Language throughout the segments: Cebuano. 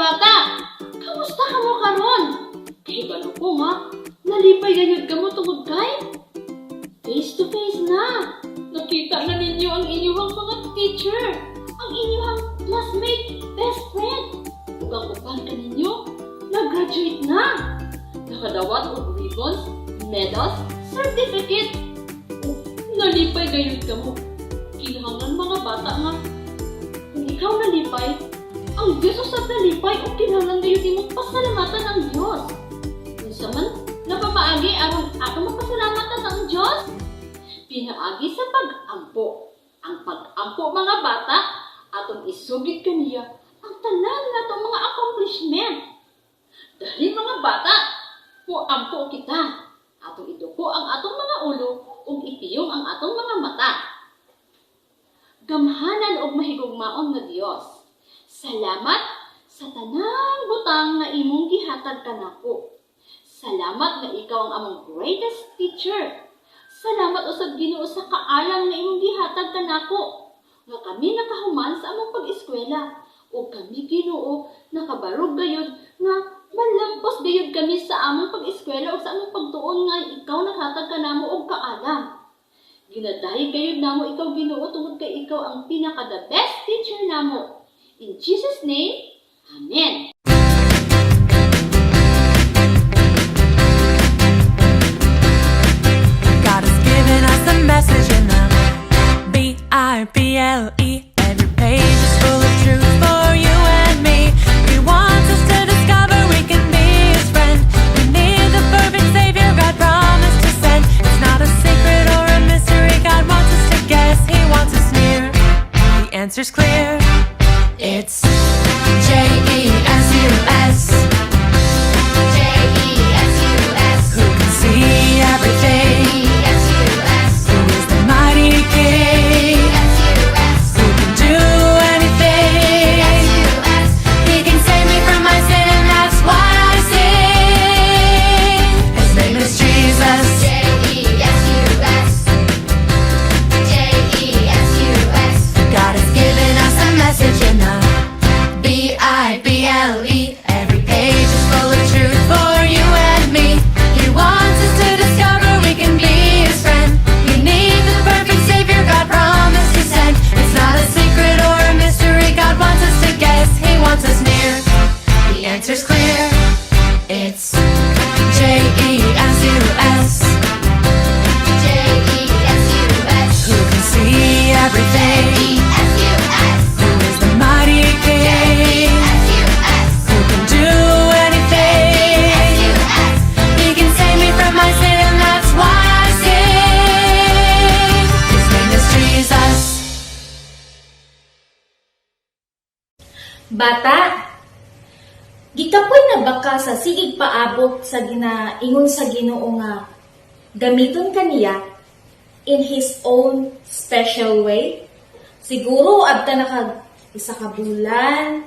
Bata! Kamusta kamo karon? Kahibalo ko nga, nalipay gayud kamo tungod kay face to face na. Nakita na ninyo ang inyong mga teacher, ang inyong classmate, best friend. Ug ang uban kaninyo, nag-graduate na. Nakadawat og ribbons, medals, certificate. Ug nalipay gayud kamo. Kinahanglan, mga bata, nga kung ikaw nalipay, ang Diyos usab nalipay ug kinahanglan gayud imong pasalamatan ang Diyos. Unsa man na pamaagi aron ato mapasalamatan ang Diyos? Pinaagi sa pag-ampo. Ang pag-ampo, mga bata, atong isugid kaniya ang tanan natong mga accomplishment. Dali, mga bata, muampo kita. Atong iduko ang atong mga ulo ug ipiyong ang atong mga mata. Gamhanan og mahigugmaon nga Dios, salamat sa tanang butang nga imong gihatag kanako. Salamat nga ikaw ang among greatest teacher. Salamat usab, Ginoo, sa kaalam nga imong gihatag kanako. Nga kami nakahuman sa among pag-eskwela ug kami, Ginoo, nakabarog gayud nga malampos gayud kami sa among pag-eskwela ug sa among pagtuon nga ikaw naghatag kanamo og kaalam. Ginadayeg gayud namo ikaw, Ginoo, tungod kay ikaw ang pinaka the best teacher namo. In Jesus' name, Amen. God has given us a message in the Bible. Every page is full of truth for you and me. He wants us to discover we can be his friend. We need the perfect savior God promised to send. It's not a secret or a mystery. God wants us to guess. He wants us near. The answer's clear. It's Jesus. Jesus. Who can see everything? Jesus. Who is the mighty King? Jesus. Who can do anything? Jesus. He can save me from my sin, and that's why I sing. His name is Jesus. Jesus. Jesus. God has given us a message in the Bible. Every page is full of truth for you and me. He wants us to discover we can be his friend. We need the perfect savior God promised to send. It's not a secret or a mystery. God wants us to guess. He wants us near. The answer's clear. It's Jesus. Jesus. Who can see everything? Jesus. Who is the mighty King? Jesus. Who can do anything? Jesus. He can save me from my sin, and that's why I sing. His name is Jesus. Bata, gikapoy na ba ka sa sigig paabot sa ginaingon sa Ginoo nga gamiton kaniya in His own special way? Siguro abta na kag isa ka bulan,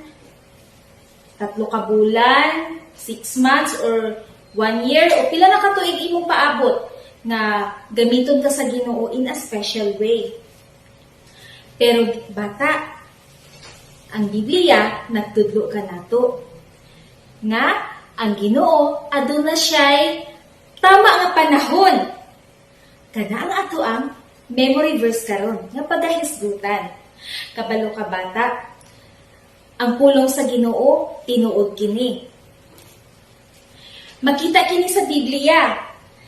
3 ka bulan, 6 months or one year o pila na ka tuig imong paabot nga gamiton ka sa Ginoo in a special way. Pero bata, ang Biblia nagtudlo kanato nga ang Ginoo aduna siya'y tama nga panahon. Kana ang ato ang memory verse karon nga pagahisgutan. Kabalo ka, bata, ang pulong sa Ginoo tinuod kini. Makita kini sa Biblia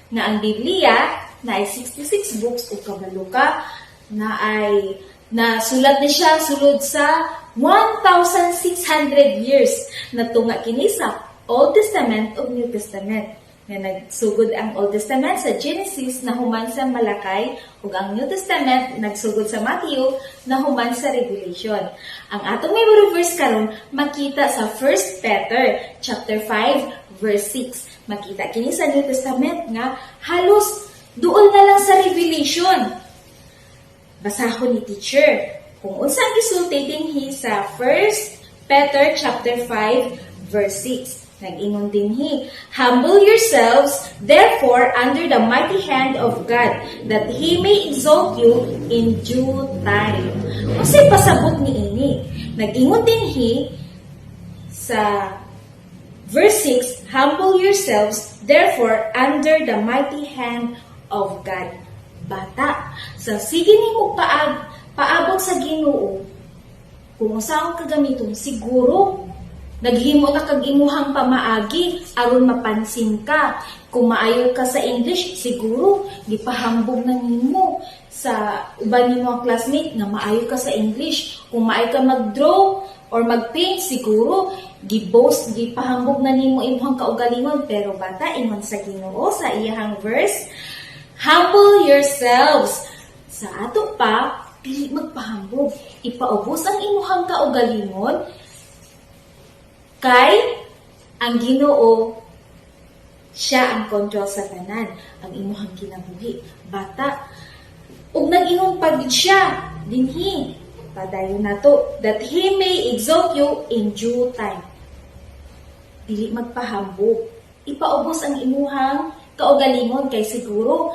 nga ang Biblia na ay 66 books ug kabalo ka na ay nasulat ni siya sulod sa 1,600 years. Natunga kini sa Old Testament ug New Testament nga nagsugod ang Old Testament sa Genesis nahuman sa Malakay ug ang New Testament nagsugod sa Matthew nahuman sa Revelation. Ang atong memory verse karon makita sa 1 Peter chapter 5 verse 6. Makita kini sa New Testament nga halos duol na lang sa Revelation. Basahon ni teacher kung unsa ang gisulti dinhi sa 1 Peter chapter 5 verse 6. Nag-ingon dinhi, "Humble yourselves, therefore, under the mighty hand of God, that He may exalt you in due time." Unsay pasabot niini? Nag-ingon dinhi Sa verse 6, "Humble yourselves, therefore, under the mighty hand of God." Bata, sa sige nimo paabot sa Ginoo, kung unsaon ka gamiton, siguro naghimo na kag imuhang pamaagi aron mapansin ka. Kung maayo ka sa English, siguro gipahambog na nimo sa uban nimo ang classmate nga maayo ka sa English. Kung maayo ka mag-draw or mag-paint, siguro gi-boast, gipahambog na nimo imong kaugalingon. Pero bata, ingon sa Ginoo sa iyahang verse, "Humble yourselves." Sa ato pa, dili magpahambog. Ipaubos ang imuhang kaugalingon kay ang Ginoo, siya ang control sa tanan ang imuhang kinabuhi, bata. Ug nag-ingon pa gid siya dinhi, padayon nato, "that He may exalt you in due time." Dili magpahambog, ipaubos ang imuhang kaugalingon kay siguro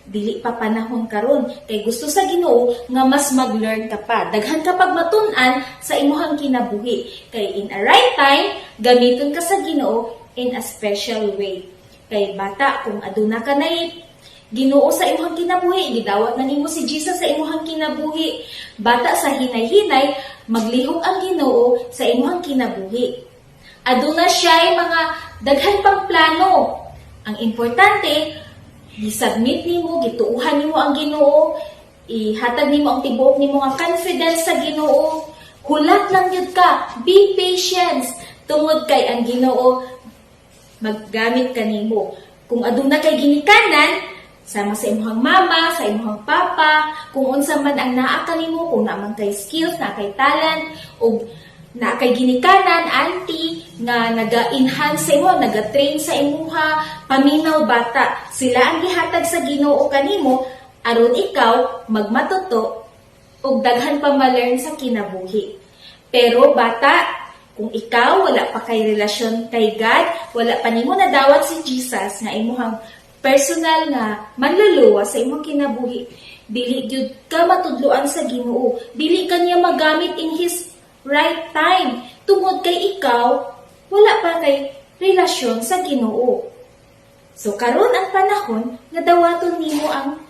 dili pa panahon karon, kay gusto sa Ginoo nga mas mag-learn ka pa, daghan ka pag matun-an sa imuhang kinabuhi, kay in a right time gamiton ka sa Ginoo in a special way. Kay bata, kung aduna ka nay Ginoo sa imong kinabuhi, gidawat na nimo si Jesus sa imong kinabuhi, bata, sa hinay-hinay maglihok ang Ginoo sa imong kinabuhi. Aduna siya mga daghan pang plano. Ang importante, gi-submit nimo, gituuhan nimo ang Ginoo, ihatag nimo ang tibuok nimo nga confidence sa Ginoo. Hulat lang gyud ka, be patient tungod kay ang Ginoo maggamit kanimo. Kung aduna kay ginikanan, sama sa imong mama, sa imong papa, kung unsa man ang naa kanimo, kung naa man kay skills, naa kay talent, ug naa kay ginikanan, auntie, nga naga-enhance sa imo, naga-train sa imuha, paminaw, bata. Sila ang gihatag sa Ginoo kanimo aron ikaw magmatuto ug daghan pa ma-learn sa kinabuhi. Pero bata, kung ikaw wala pa kay relasyon kay God, wala pa nimo nadawat si Jesus nga imuhang personal nga manluluwas sa imong kinabuhi, dili gyud ka matudloan sa Ginoo. Dili ka niya magamit in His right time tungod kay ikaw wala pa kay relasyon sa Ginoo. So karon ang panahon nga dawaton nimo ang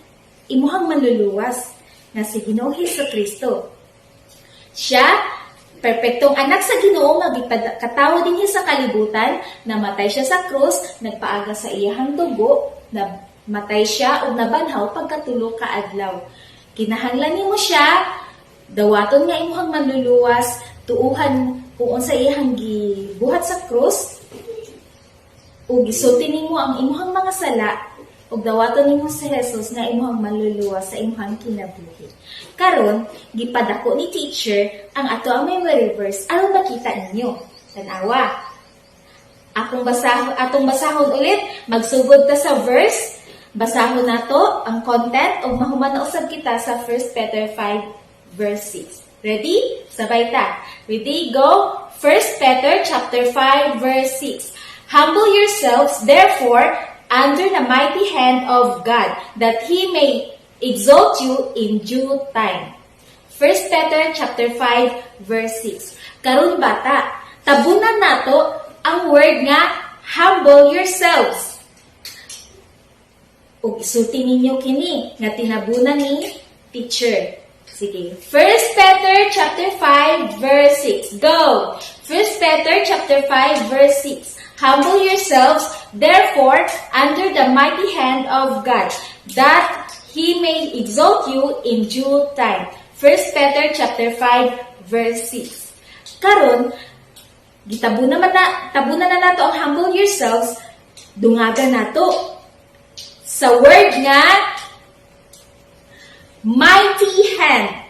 imuhang manluluwas nga si Ginoong Hesus Kristo. Siya, perpektong anak sa Ginoo nga gipakatawo dinhi sa kalibutan, namatay siya sa krus, nagpaaga sa iyahang dugo, namatay siya ug nabanhaw pagkatulo ka adlaw. Kinahanglan nimo siya dawaton nga imuhang manluluwas, tuuhan kung unsa iyahang gibuhat sa krus, ug isulti nimo ang imuhang mga sala ug dawaton nimo si Jesus nga imuhang manluluwas sa imuhang kinabuhi. Karon, gipadako ni teacher ang ato ang memory verse aron makita ninyo. Tan-awa. Atong basahon ulit, magsugod ta sa verse. Basahon nato ang content ug mahuman na usab kita sa 1 Peter 5 verse 6. Ready? Sabay ta. Ready? Go. 1 Peter chapter 5 verse 6. "Humble yourselves, therefore, under the mighty hand of God, that He may exalt you in due time." 1 Peter chapter 5 verse 6. Karon bata, tabunan nato ang word nga "humble yourselves." Ug isulti ninyo kini nga tinabunan ni teacher. Sige. 1 Peter chapter 5 verse 6. Go. 1 Peter chapter 5 verse 6. "Humble yourselves, therefore, under the mighty hand of God, that He may exalt you in due time." 1 Peter chapter 5 verse 6. Karon, gitabunan man na, tabunan na nato ang "humble yourselves", dungagan nato sa word nga "mighty hand".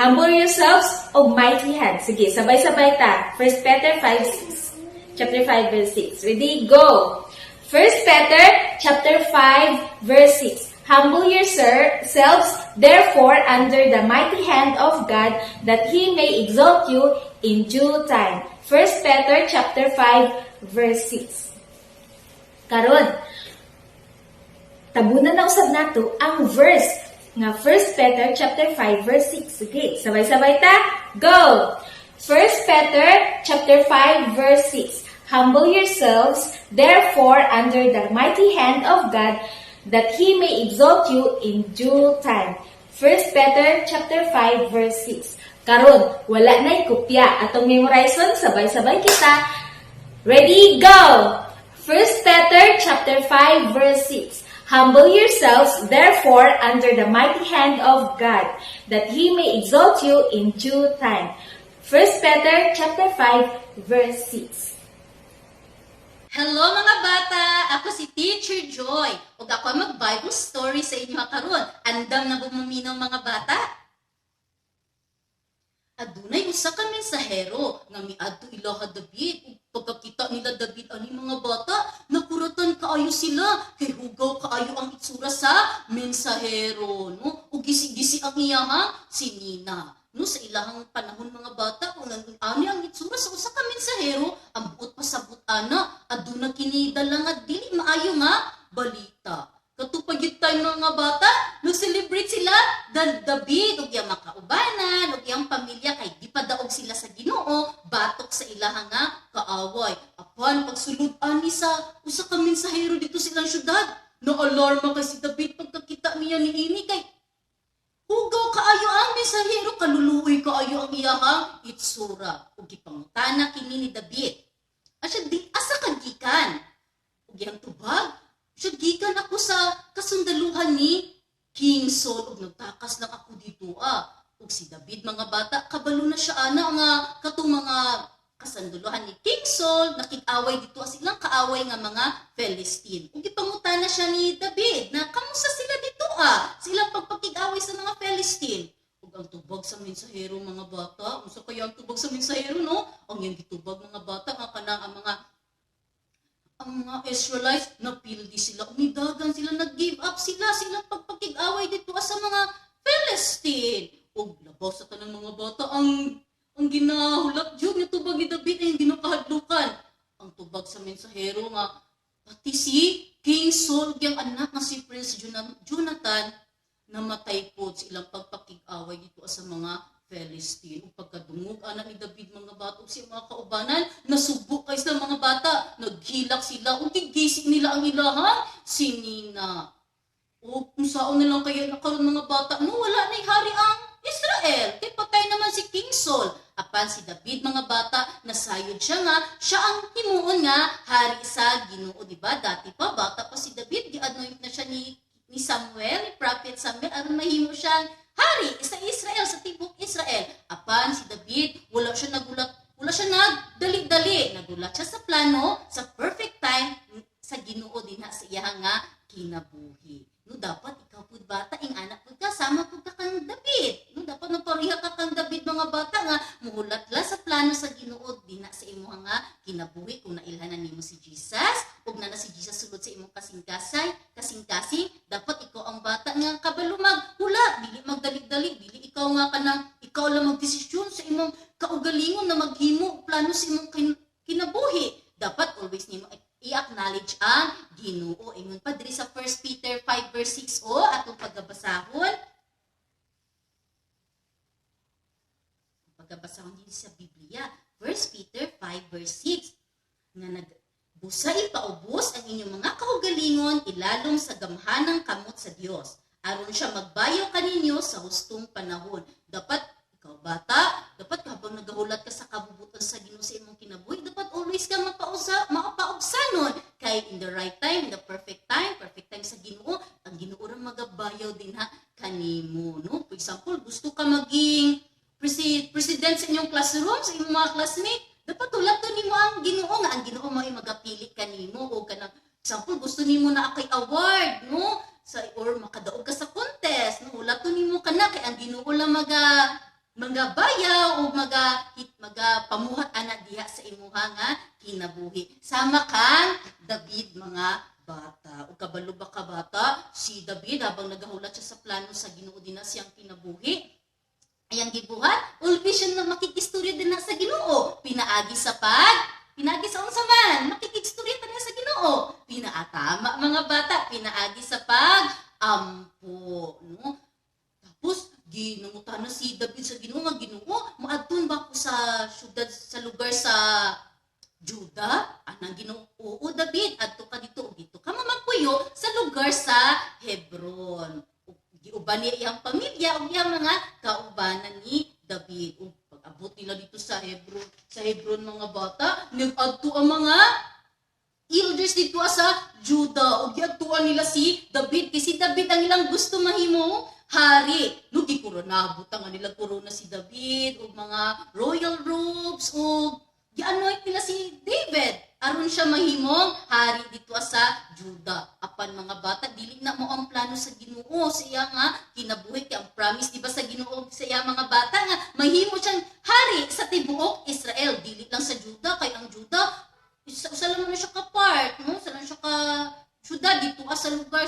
"Humble yourselves" o "mighty hand". Sige, sabay-sabay ta. 1 Peter 5, 6. Chapter 5, verse 6. Ready? Go! 1 Peter chapter 5, verse 6. "Humble yourselves, therefore, under the mighty hand of God, that He may exalt you in due time." 1 Peter chapter 5, verse 6. Karon, tabunan na usab nato ang verse nga 1 Peter chapter 5 verse 6. Sige, sabay-sabay ta. Go! 1 Peter chapter 5 verse 6. "Humble yourselves, therefore, under the mighty hand of God, that He may exalt you in due time." 1 Peter chapter 5 verse 6. Karon, wala na'y kopya. Atong memorizon, sabay-sabay kita. Ready, go! 1 Peter chapter 5 verse 6. "Humble yourselves, therefore, under the mighty hand of God, that He may exalt you in due time." 1 Peter chapter 5 verse 6. Hello, mga bata! Ako si Teacher Joy ug ako ang mag-Bible story sa inyo karon. Andam na bumaminaw, mga bata? Adunay usa ka mensahero nga miadto ilaha David, ug pagkakita nila David ani, mga bata, nakuratan kaayo sila kay hugaw kaayo ang itsura sa mensahero, no? Ug gisi-gisi ang iyahang sinina. No, sa ilahang panahon, mga bata, kung ang ani ang itsura sa usa ka mensahero, ang buot pasabot ana aduna kini dala nga dili maayo nga balita. Kato pa gyud time, mga bata, nag-celebrate sila dan David ug iyang makaubanan ug iyang pamilya kay gipadaog sila sa Ginoo batok sa ilaha nga kaaway. Apan pagsulod ani sa usa ka mensahero dito sa ilang syudad, na-alarma kay si David pagkakita niya niini kay hugaw kaayo ang mensahero, kaluluoy kaayo ang iyahang itsura. Ug gipangutana kini ni David. Asya di asa ka gikan? Ug iyang tubag, siya, gikan ako sa kasundaluhan ni King Saul ug nagtakas lang ako dito ah. Ug si David, mga bata, kabalo na siya ana nga katong mga kasundalohan ni King Saul nakig-away dito silang kaaway nga mga Philistine. Ug gipangutana siya ni David na kamusta sila dito ah, silang pagpakig-away sa mga Philistine. Ug ang tubag sa mensahero, mga bata, unsa kaya ang tubag sa mensahero, no? Ang iyang gitubag, mga bata, nga kanang ang mga Israelites, napildi sila, umidagan sila, nag-give up sila, silang pagpakig-away dito sa mga Philistine. Ug labaw sa tanang, mga bata, ang ginahulat jud nga tubag ni David ay ang ginakahadlukan. Ang tubag sa mensahero nga pati si King Saul yang anak nga si Prince Jonathan namatay po sa ilang pagpakig-away dito sa mga Philistine. Ug pagkadungog anak ni David, mga bata, ug sa mga kaubanan, nasubo kay sa mga bata, naghilak sila ug gigisi nila ang ilahang sinina. O kung saan na lang kaya nakaroon, mga bata, no, wala na hari ang Israel. Kay patay naman si King Saul. Apan si David, mga bata, nasayod siya nga, siya ang himuon nga hari sa Ginoo, di ba? Dati pa, bata pa si David, gi-anoint na siya ni Samuel, ni Prophet Samuel, aron mahimo siyang hari sa Israel, sa tibok Israel. Apan si David, wala siya nagulat, wala siya nagdali-dali. Nagulat siya sa plano, sa perfect time, sa Ginoo dinha sa iya nga kinabuhi. No, dapat ikaw pud, bata, ing anak pud ka, sama pud ka kang David. No, dapat magpareha ka kang David, mga bata, nga muhulat la sa plano sa Ginoo dinha sa imuha nga kinabuhi. Kung nailhanan nimo si Jesus ug na si Jesus sulod sa imong kasing-kasing, dapat ikaw ang bata nga kabalo maghulat, dili magdali-dali, dili ikaw nga kanang ikaw lang magdesisyon sa imong kaugalingon na maghimo plano sa imong kinabuhi. Dapat always nimo i-acknowledge ang Ginoo. Ingon pa diri sa 1 Peter 5 verse 6 o atong pagabasahon. Pagabasahon din sa Biblia. 1 Peter 5 verse 6 nga nag busa ipaubos ang inyong mga kaugalingon ilalom sa gamhanang kamot sa Dios aron siya magbayo kaninyo sa hustong panahon. Dapat ikaw, bata, dapat habang nagahulat ka sa kabubuton sa Ginoo sa imong kinabuhi, dapat always ka mapausa, mapaubsanon kay in the right time, in the perfect time sa Ginoo, ang Ginoo ra magabayaw din ha kanimo, no? For example, gusto ka maging president sa inyong classroom, sa inyong mga classmate, dapat hulat to nimo ang Ginoo nga ang Ginoo mo ay magapili kanimo. O kanang example, gusto nimo na akay award, no? Sa or makadaog ka sa contest, no? Hulat to nimo kana kay ang Ginoo lang maga mga bayaw o maga hit maga pamuhat ana diha sa imuha nga kinabuhi. Sama kang David, mga bata. O kabalo ba ka, bata, si David, habang nagahulat siya sa plano sa Ginoo din na siyang kinabuhi, ayang gibuhat, always siya na makikistorya din na sa Ginoo. Pinaagi sa unsa man, makikistorya ta sa Ginoo. Pinaatama, mga bata, pinaagi sa pag ampo, no? Tapos Ginangutana si David sa Ginoo nga, "Ginoo, moadton ba ko sa syudad, sa lugar sa Juda?" Anang Ginoo, "Oo, David, adto ka dito ug dito ka mamagpuyo sa lugar sa Hebron." Ug giuban niya iyang pamilya ug iyang mga kaubanan ni David. Ug pag-abot nila dito sa Hebron, mga bata, nag-adto ang mga elders dito sa Juda ug giadtuan nila si David kay si David ang ilang gusto mahimo hari. No, gikorona, butang nila korona si David ug mga royal robes ug gianoint nila si David aron siya mahimong hari dito sa Juda. Apan, mga bata, dili na mao ang plano sa Ginoo sa iya nga kinabuhi kay ang promise, di ba, sa Ginoo sa iya, mga bata, nga mahimo siyang hari sa tibuok Israel, dili lang sa Juda, kay ang Juda usa lang man siya ka part, no? Usa lang siya ka syudad dito sa lugar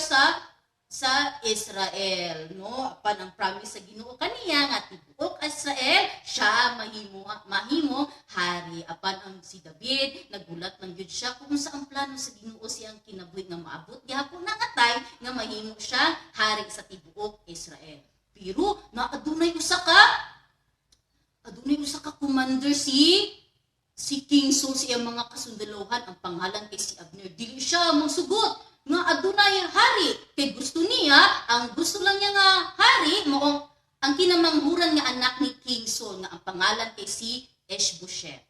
sa Israel, no? Apan ang promise sa Ginoo kaniya nga tibuok Israel siya mahimo mahimo hari. Apan ang si David, nagulat lang gyud siya kung sa ang plano sa Ginoo siyang kinabuhi nga maabot gihapon na nga time nga mahimo siya hari sa tibuok Israel. Pero na adunay usa ka commander si King Saul sa iyang mga kasundaluhan, ang pangalan kay si Abner. Dili siya mangsugot nga adunay hari kay gusto niya, ang gusto lang niya nga hari mao ang kinamanghuran nga anak ni King Saul nga ang pangalan kay si Ishbosheth.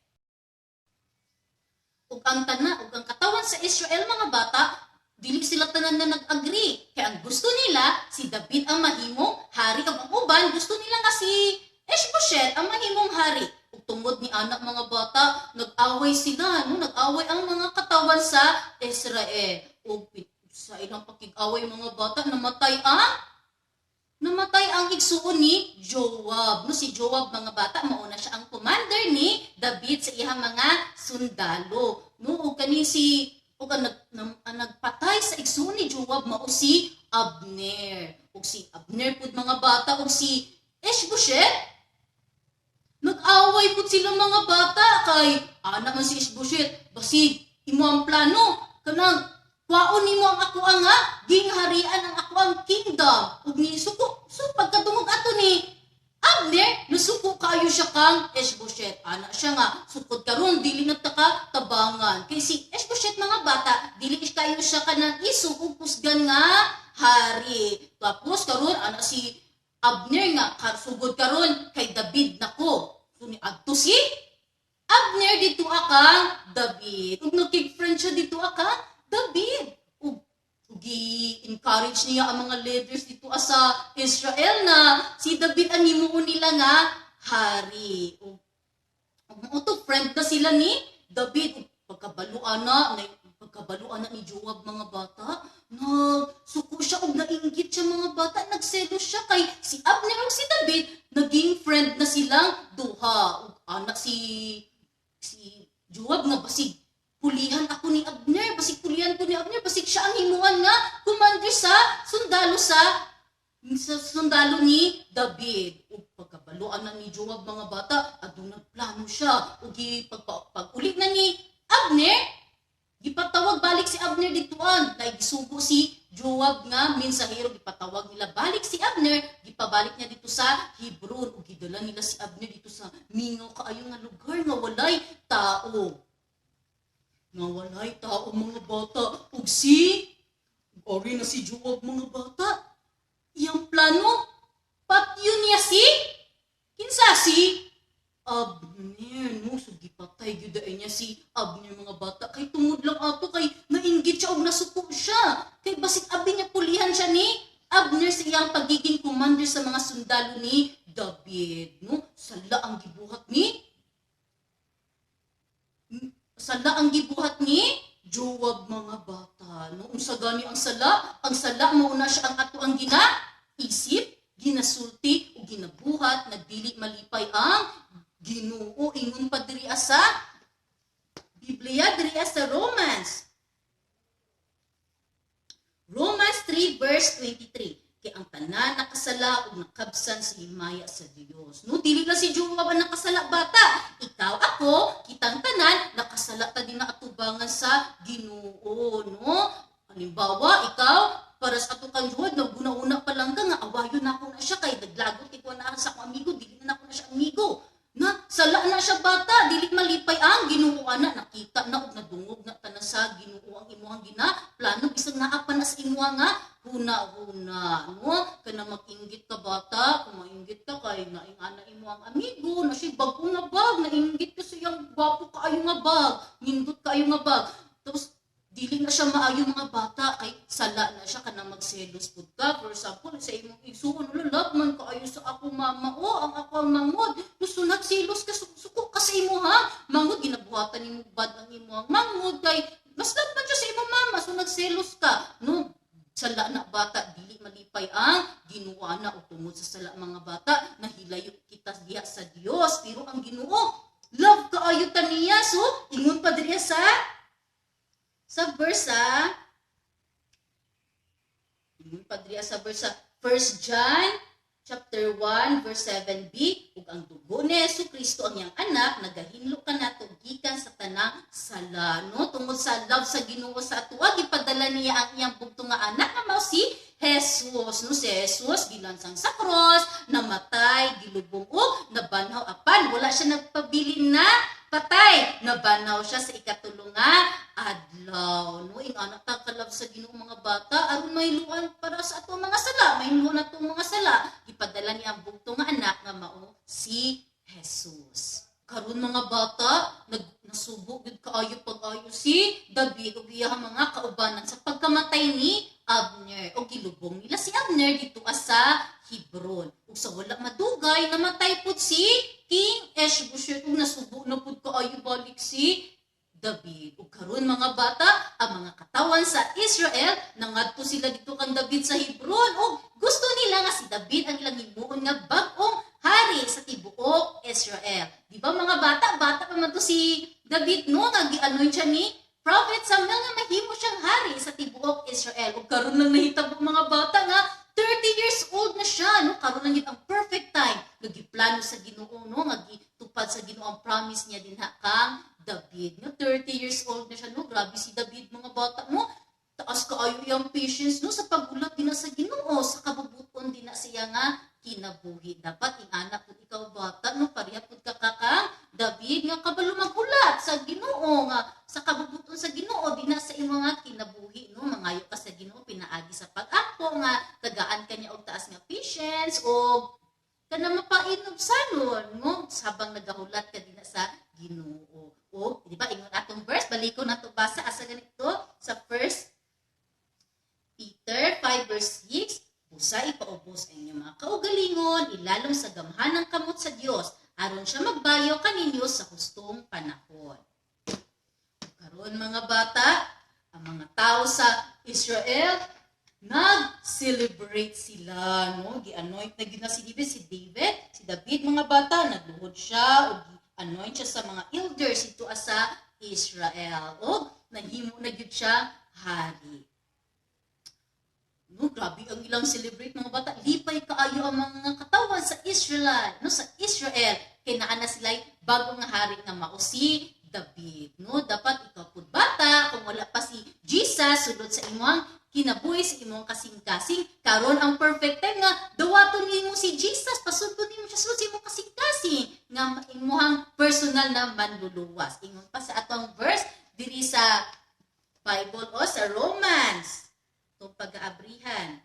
Ug ang tana ug ang katawan sa Israel, mga bata, dili sila tanan na nag-agree kay ang gusto nila si David ang mahimong hari ug ang uban gusto nila nga si Ishbosheth ang mahimong hari. Ug tungod ni anak, mga bata, nag-away sila, no? Nag-away ang mga katawan sa Israel. Ug sa ilang pakig-away, mga bata, namatay ang igsuon ni Joab. No, si Joab, mga bata, mauna siya ang commander ni David sa iyang mga sundalo. No, ug kani si ug ang, nag, nam- ang nagpatay sa igsuon ni Joab mao si Abner. Ug si Abner pud, mga bata, ug si Ishbosheth, nag-away pud sila, mga bata, kay ana man si Ishbosheth, "Basig imo ang plano kanang kwaon nimo ang ako ang nga gingharian, ang ako ang kingdom." Ug ni suko. So pagkadungog ato ni Abner, nasuko kayo siya kang Ishbosheth. Ana siya nga, "Sukod karon dili na ta ka tabangan." Kay si Ishbosheth, mga bata, dili kayo siya kanang isog ug kusgan nga hari. Tapos karon ana si Abner nga, "Sugod karon kay David nako." So ni adto si Abner dito akang David. Ug nakig-friend siya dito akang David. Ug gi-encourage niya ang mga leaders dito sa Israel na si David ang himuon nila nga hari. Ug mao to, friend na sila ni David. Ug pagkabaluan na ni Joab, mga bata, nagsuko siya ug nainggit siya, mga bata, nagselos siya kay si Abner ug si David naging friend na silang duha. Ug anak si Joab nga, "Basig pulihan ako ni Abner, basig pulihan ko ni Abner, basig siya ang himuan nga commander sa sundalo ni David." Ug pagkabaluan na ni Joab, mga bata, aduna plano siya. Ug pag-uli na ni Abner, gipatawag balik si Abner dituan. Dahil gisugo si Joab nga mensahero, gipatawag nila balik si Abner, gipabalik niya dito sa Hebron. Ug gidala nila si Abner dito sa mingaw kaayo nga lugar nga walay tao. Nga walay tao, mga bata. Ug si Ori na si Joab, mga bata. Iyang plano, patyon niya si kinsa, si Abner, no? So gipatay gyud ay niya si Abner, mga bata, kay tungod lang ato kay nainggit siya og nasuko siya. Kay basig abi niya pulihan siya ni Abner sa iyang pagiging commander sa mga sundalo ni David, no? Sala ang gibuhat ni Joab, mga bata, no? Unsa gani ang sala? Ang sala mao na siya ang ato ang gina isip, ginasulti o ginabuhat nga dili malipay ang Ginoo. Ingon pa diri sa Biblia, diri sa Romans. Romans 3 verse 23. Kay ang tanan nakasala ug nakabsan sa himaya sa Dios. No, dili lang si Joab ang nakasala, bata. Ikaw, ako, kitang tanan nakasala ta din na atubangan sa Ginoo, no? Halimbawa, ikaw, para sa ato kang juwad, naguna-una pa lang ka nga, awayon na ako na siya, kay naglagot kay kuha na sa akong amigo, dili na ako na siya amigo. Na, sala na siya, bata, dili malipay ang Ginoo ana, nakita na og nadungog na tanan sa Ginoo ang imuhang gina, plano bisan naa pa na sa imuha nga huna-huna, no? Kana mag-inggit ka, bata, kung mainggit ka kay naing ana imo ang amigo, na siya bag-o nga bag, nainggit ka sa iyang gwapo kaayo nga bag, nindot kaayo nga bag. Tapos dili na siya maayo, mga bata, kay sala na siya. Kanang magselos pud ka, for example, sa imong igsuon, "Wala, love man kaayo sa ako mama o ang ako ang mangod." Gusto nagselos ka, suko ka sa imo ha mangod, ginabuhatan nimo bad ang imo ang mangod kay mas love man siya sa imong mama, so nagselos ka, no? Sala na, bata, dili malipay ang Ginoo na o tungod sa sala, mga bata, nahilayo kita diha sa Dios. Pero ang Ginoo, love kaayo ta niya. So ingon pa diri sa verse ingon pa diri sa verse sa 1 John chapter 1 verse 7b, "Ug ang dugo ni Hesus Kristo, ang iyang anak, nagahinlo kanato gikan sa tanang sala," no? Tungod sa love sa Ginoo sa atoa, gipadala niya ang iyang bugtong nga anak nga mao si Jesus, no? Si Jesus gilansang sa cross, namatay, gilubong ug nabanhaw, apan wala siya nagpabilin na patay. Nabanhaw siya sa ikatulo nga adlaw, no? Ing anak ta ka-love sa Ginoo, mga bata, aron mahiluan para sa ato mga sala, mahinluan ato mga sala, gipadala niya ang bugtong nga anak nga mao si Jesus. Karon, mga bata, nag nasubo gud kaayo pag-ayo si David ug iyang mga kaubanan sa pagkamatay ni Abner, ug gilubong nila si Abner dito sa Hebron. Ug sa wala madugay, namatay pud si King Eshbosheth ug nasubo na pud kaayo balik si David. Ug karon, mga bata, ang mga katawan sa Israel nangadto sila dito kang David sa Hebron ug gusto nila nga si David ang ilang himuon nga bag-ong hari sa tibuok Israel. Di ba, mga bata, bata pa man to si David, no, nga gi-anoint siya ni Prophet Samuel nga mahimo siyang hari sa tibuok Israel. Ug karon lang nahitabo, mga bata, nga 30 years old na siya, no? Karon lang yun ang perfect time nga giplano sa Ginoo, no, nga gitupad sa Ginoo ang promise niya dinha kang David. No, 30 years old na siya, no? Grabe si David, mga bata, no? Taas kaayo iyang patience, no, sa paghulat din na sa Ginoo, sa kabubuton din na siya nga kinabuhi. Dapat ingana pud ikaw, bata, no, pareha pud ka kang David nga kabalo maghulat sa Ginoo nga sa kabubuton sa Ginoo din na sa imo nga kinabuhi, no? Mangayo ka sa Ginoo pinaagi sa pag-ampo nga tagaan ka niya og taas nga patience o kana mapainubsanon, no, habang nagahulat ka din na sa Ginoo. O di ba ingon atong verse, baliko na to basa asa ganito sa First Peter 5 verse 6, "Busa ipaubos ang inyong mga kaugalingon, ilalom sa gamhanang kamot sa Dios, aron siya magbayo kaninyo sa hustong panahon." Karon, mga bata, ang mga tao sa Israel nag-celebrate sila, no? Gi-anoint na gid na si David, mga bata, nagluhod siya ug gi-anoint siya sa mga elders dito sa Israel. Og nahimo na gyud siya hari. No, grabe ang ilang celebrate, mga bata. Lipay kaayo ang mga katawan sa Israel, no, sa Israel. Kay naa na sila bagong nga hari nga mao si David, no? Dapat ikaw pud, bata, kung wala pa si Jesus sulod sa imong kinabuhi, sa imong kasing-kasing, karon ang perfect time nga dawaton nimo si Jesus, pasudlon nimo siya sulod sa imong kasing-kasing nga imong personal na manluluwas. Ingon pa sa atong verse diri sa Bible o sa Romans, itong pag-aabrihan.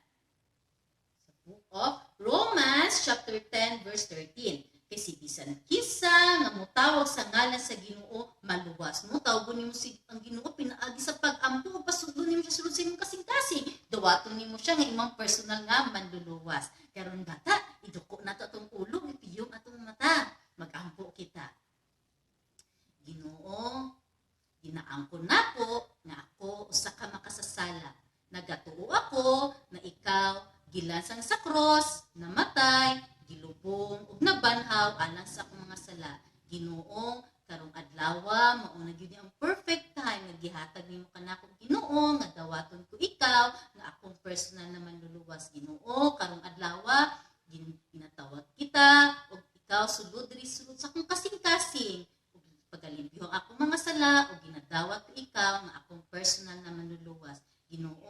Sa Book of Romans, chapter 10, verse 13. "Kasi bisan kinsa nga motawag sa ngalan sa Ginoo maluwas." No, tawgon nimo si ang Ginoo pinaagi sa pag-ampo ug pasudlon nimo siya sulod sa imong kasing-kasing. Dawaton nimo siya nga imong personal nga manluluwas. Karon, bata, iduko nato atong ulo, ipiyong atong mata. Mag-ampo kita. Ginoo, ginaangkon nako nga ako usa ka makasasala. Nagatuo ako na ikaw gilansang sa cross, namatay, gilubong ug nabanhaw alang sa akong mga sala. Ginoo, karong adlawa mao na gyud ni ang perfect time nga gihatag nimo kanako, Ginoo, nga dawaton ko ikaw nga akong personal na manluluwas. Ginoo, karong adlawa ginatawag kita ug ikaw sulod diri sulod sa akong kasing-kasing ug pagalimpyo ang akong mga sala ug ginadawat ko ikaw nga akong personal na manluluwas. Ginoo,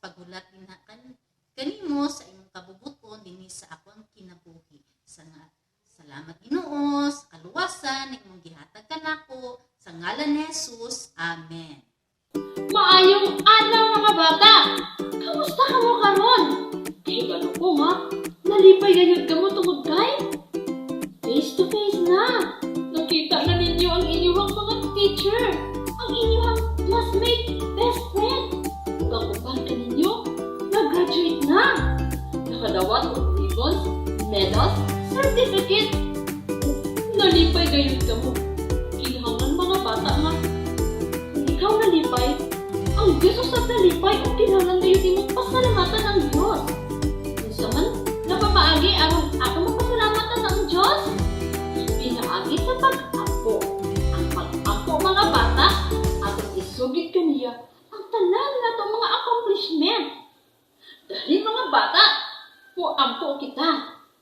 paghulat dinha kanimo sa imong kabubuton dinhi sa akong kinabuhi. Sa nga, salamat, Ginoo, sa kaluwasan nga imong gihatag kanako sa ngalan ni Jesus. Amen. Maayong adlaw, mga bata! Kamusta kamo karon? Kahibalo ko nga, nalipay gayud kamo tungod kay face to face na. Nakita na ninyo ang inyong mga teacher, ang inyong classmate, best friend. Ug ang uban kaninyo, nag-graduate na. Nakadawat og ribbons, medals, certificate. Ug nalipay gayud kamo. Kinahanglan, mga bata, nga kung ikaw nalipay, ang Diyos usab nalipay ug kinahanglan gayud imong pasalamatan ang Diyos. Unsa man na pamaagi aron ato mapasalamatan ang Diyos? Pinaagi sa pag-ampo. Ang pag-ampo, mga bata, atong isugid kaniya ang tanan natong mga accomplishment. Dali, mga bata, muampo kita.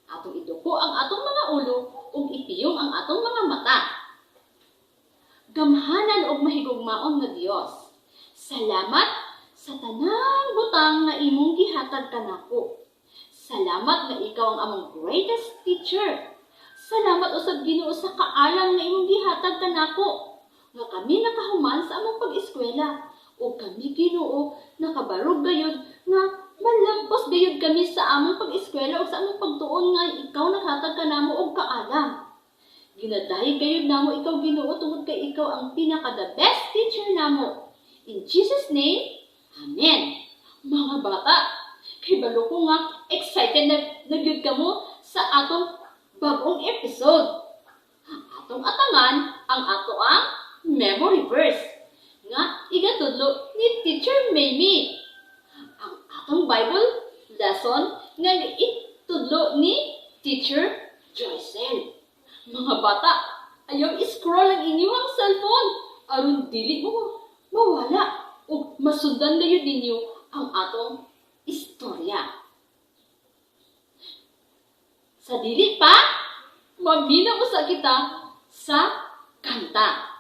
Atong iduko ang atong mga ulo ug ipiyong ang atong mga mata. Gamhanan ug mahigugmaon nga Dios, salamat sa tanang butang nga imong gihatag kanako. Salamat nga ikaw ang among greatest teacher. Salamat usab, Ginoo, sa kaalam nga imong gihatag kanako. Nga kami nakahuman sa among pag-eskwela ug kami, Ginoo, nakabarog gayud nga malampos gayud kami sa among pag-eskwela ug sa among pagtuon nga ikaw naghatag kanamo og kaalam. Ginadayeg gayud namo ikaw, Ginoo, tungod kay ikaw ang pinaka the best teacher namo. In Jesus' name, Amen. Mga bata, kabalo ko nga excited na gyud kamo sa atong bagong episode. Atong atangan ang ato ang memory verse nga igatudlo ni Teacher Mamie. Ang atong Bible lesson nga itudlo ni Teacher Joycel. Mga bata, ayaw i-scroll ang inyong cellphone aron dili mo mawala ug masundan gayud ninyo ang atong istorya. Sa dili pa, maminaw usa kita sa kanta.